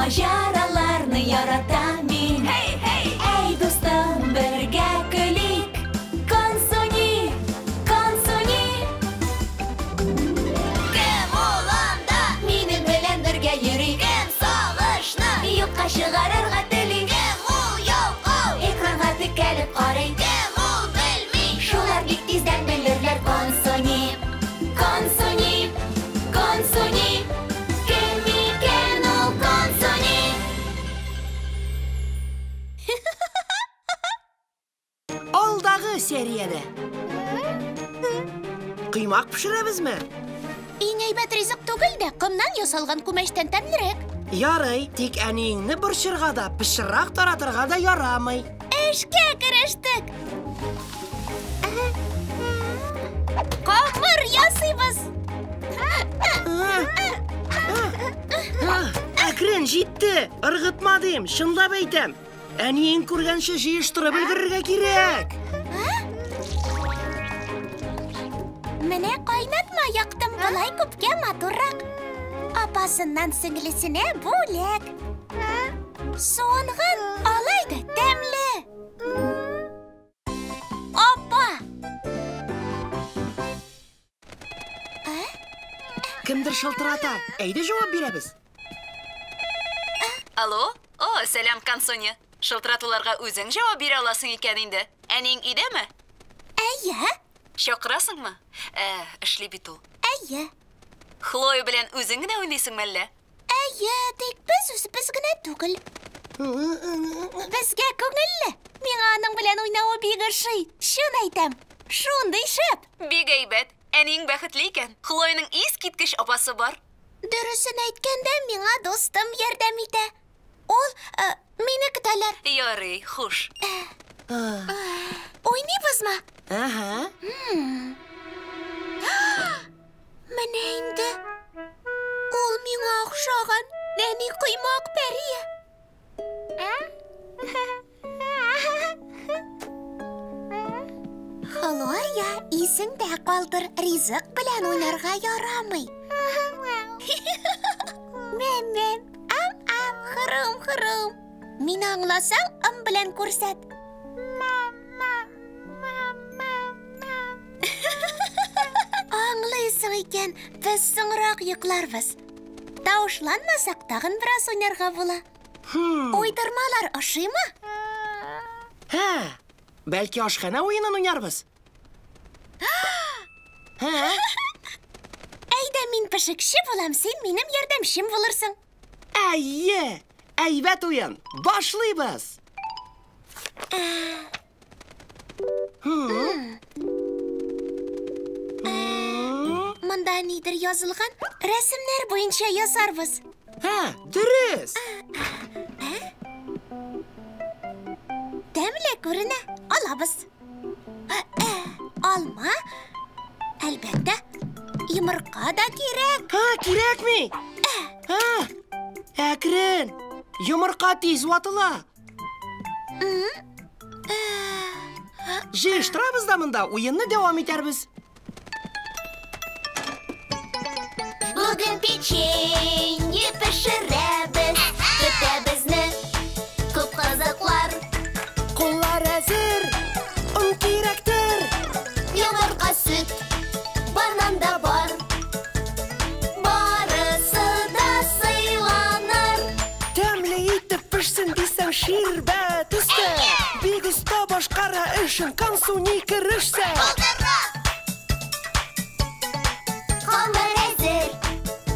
Маҗараларны яратам мин. Hey, hey! Әй, дустым, бергә көлик. Консуни, Консуни. Кем ул анда? Минем белән бергә йөри. Кем сагышны юкка чыгарырга тели? Кем ул ялкау? Экранга текәлеп карый. Кем ул белми? Шулар бик тиздән белерләр. Консуни, Консуни, Консуни. Кем икән ул Консуни? Алдагы сериядә. Коймак пешерәбезме? Иң әйбәт ризык түгел дә, комнан ясалган күмәчтән тәмлерәк. Ярый, тик әниеңне борчырга да, пычрак таратырга да ярамый. Эшкә керештек. Камыр ясыйбыз. Әкрен, җитте. Ыргытма дим, чынлап әйтәм. Әниең күргәнче җыештырып өлгерергә кирәк. Менә кайнатма яктым, болай күпкә матуррак. Апасыннан сеңлесенә бүләк. Суынган, алай да тәмле. Апа! Кемдер шылтырата. Әйдә җавап бирәбез. Алло? О, сәлам, Консуни. Шылтыратуларга үзең җавап бирә аласың икән инде. Әниең өйдәме? Әйе, Чакырасыңмы? Ә, эшли бит ул. әйе. Хлоя белән үзең генә уйныйсыңмы әллә? Әйе, тик без үзебез генә түгел. Безгә күңелле. Миңа аның белән уйнавы бик ошый. Чын әйтәм. Шундый шәп. Бик әйбәт. Әниең бәхетле икән. Хлояның искиткеч апасы бар. Дөресен әйткәндә, миңа дустым ярдәм итә. Ул, мине көтәләр. Ярый, хуш. Уйныйбызмы? Ага. Менә инде. Ул миңа охшаган нәни коймак пәрие. Хлоя, исеңдә калдыр, ризык белән уйнарга ярамый. Мәм-мәм, ам-ам, хрум-хрум. Мине аңласаң, ым белән күрсәт. Аңлыйсың икән, без соңрак йокларбыз. Тавышланмасак, тагын бераз уйнарга була. Уйдырмалар ошыймы? Һә, бәлки ашханә уенын уйнарбыз. Һә? Әйдә, мин пешекче булам, син минем ярдәмчем булырсың. Әйе, әйбәт уен. Башлыйбыз. Монда нидер язылган, рәсемнәр буенча ясарбыз. Һә, дөрес. Тәмле күренә, алабыз. Алма, әлбәттә, йомырка да кирәк. Һә, кирәкми. Һә, әкрен. Йомырка тиз ватыла. Җыештырабыз да монда, уенны дәвам итәрбез. Бүген печенье пешерәбез, көтә безне күп кызыклар. Куллар әзер, он кирәктер. Йомырка, сөт, банан да бар. Барысы да сыйланыр. Тәмле итеп пешсен дисәң, ширбәт өстә. Бик оста башкара эшен, Консуни керешсә. Камыр әзер,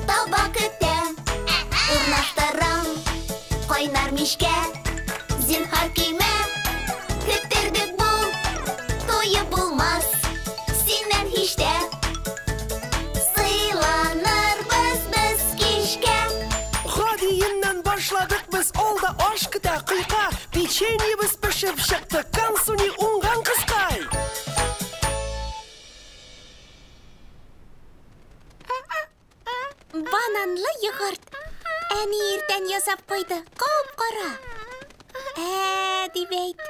таба көтәм. Урнаштырам кайнар мичкә. Зинһар көймә, көттердек бу. Туеп булмас синнән һич тә. Сыйланырбыз без кичкә. Гадиеннән башладык без, алда аш көтә кыйка. Печеньебез пешеп чыкты, Консуни уңган кызкай. Бананлы йогырт. Әни иртән ясап куйды, кап-кара. Ә, дип әйт.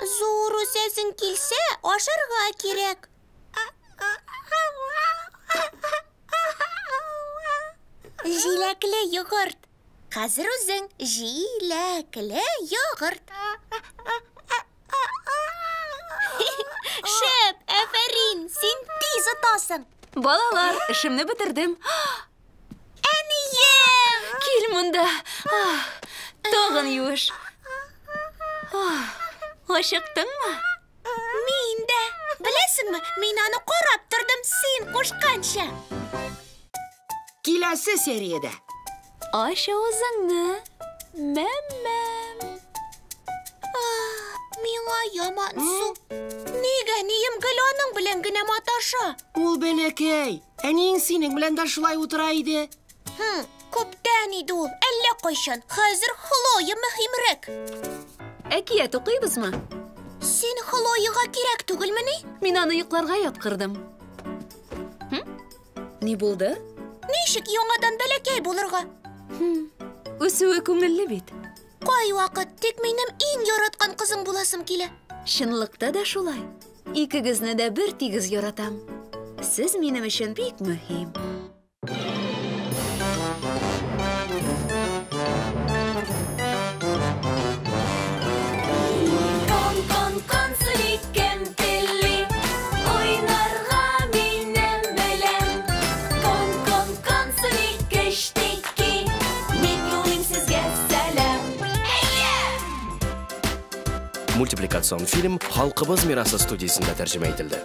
Зур үсәсең килсә, ашарга кирәк. Җиләкле йогырт. Хәзер үзең җиләкле йогырт. Шәп, афәрин, син тиз отасың. Балалар, эшемне бетердем. Әнием! Кил монда. Тагын юеш. Ачыктыңмы? Мин дә. Беләсеңме, мин аны карап тордым син кушканча. Киләсе сериядә. Ач авызыңны. Мәм-мәм. Миңа ямансу. Нигә әнием гел аның белән генә маташа? Ул бәләкәй. Әниең синең белән дә шулай утыра иде. Күптән иде ул, әллә кайчан. Хәзер Хлоя мөһимрәк. Әкият укыйбызмы? Син Хлояга кирәк түгелмени? Мин аны йокларга яткырдым. Ни булды? Ничек яңадан бәләкәй булырга? Үсүе күңелле бит. Кайвакыт тик минем иң яраткан кызым буласым килә. Чынлыкта да шулай. Икегезне дә бер тигез яратам. Сез минем өчен бик мөһим. Кон, кон, Консуни, кем тели? Уйнарга минем белән. Кон, кон, Консуни, кечтеки. Мин юлыйм сезгә сәлам. Мультипликацион фильм Халкыбыз мирасы студиясендә тәрҗемә ителде.